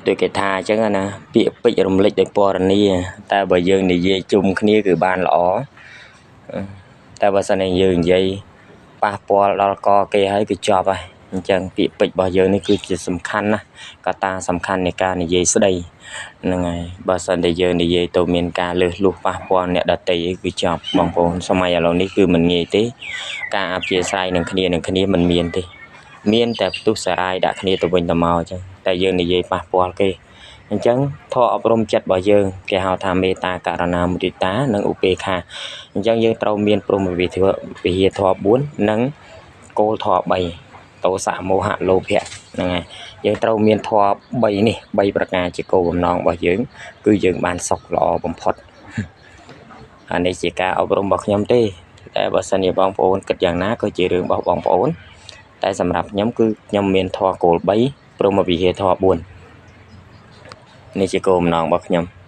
ដូចគេថាអញ្ចឹងណា ពាក្យពេចន៍រំលេចដោយពរនី តែបើយើងនិយាយជុំគ្នាគឺបានល្អ តែបើសិនជាយើងនិយាយប៉ះពាល់ដល់កគេហើយ គឺចប់ហើយ។ អញ្ចឹងពាក្យពេចន៍របស់យើងនេះគឺជាសំខាន់ណាស់ កត្តាសំខាន់នៃការនិយាយស្ដីហ្នឹងហើយ។ បើសិនតែយើងនិយាយទៅមានការលើសលួសប៉ះពាល់អ្នកដទៃ គឺចប់បងប្អូន។ សម័យឥឡូវនេះគឺមិនងាយទេ ការអព្យាស្រ័យនឹងគ្នានឹងគ្នាមិនមានទេ មានតែផ្ទុះសារាយដាក់គ្នាទៅវិញទៅមកអញ្ចឹង តែយើងនិយាយប៉ះពាល់គេ។ អញ្ចឹងធម៌អប់រំចិត្តរបស់យើង គេហៅថាមេត្តា ករណា មុទិតា និងឧបេក្ខា។ អញ្ចឹងយើងត្រូវមានព្រហ្មវិហារធម៌4 និងគោលធម៌3 ទោសៈ មោហៈ លោភៈ ហ្នឹងហើយ។ យើងត្រូវមានធម៌3នេះ 3ប្រការជាគោលបំណងរបស់យើង គឺយើងបានសុខល្អបំផុត។ អានេះជាការអប់រំរបស់ខ្ញុំទេ តែបើសិនជាបងប្អូនគិតយ៉ាងណាក៏ជារឿងរបស់បងប្អូន តែសម្រាប់ខ្ញុំ គឺខ្ញុំមានធម៌គោល3 ព្រហ្មវិហារធម៌4 នេះជាគោលបំណងរបស់ខ្ញុំ។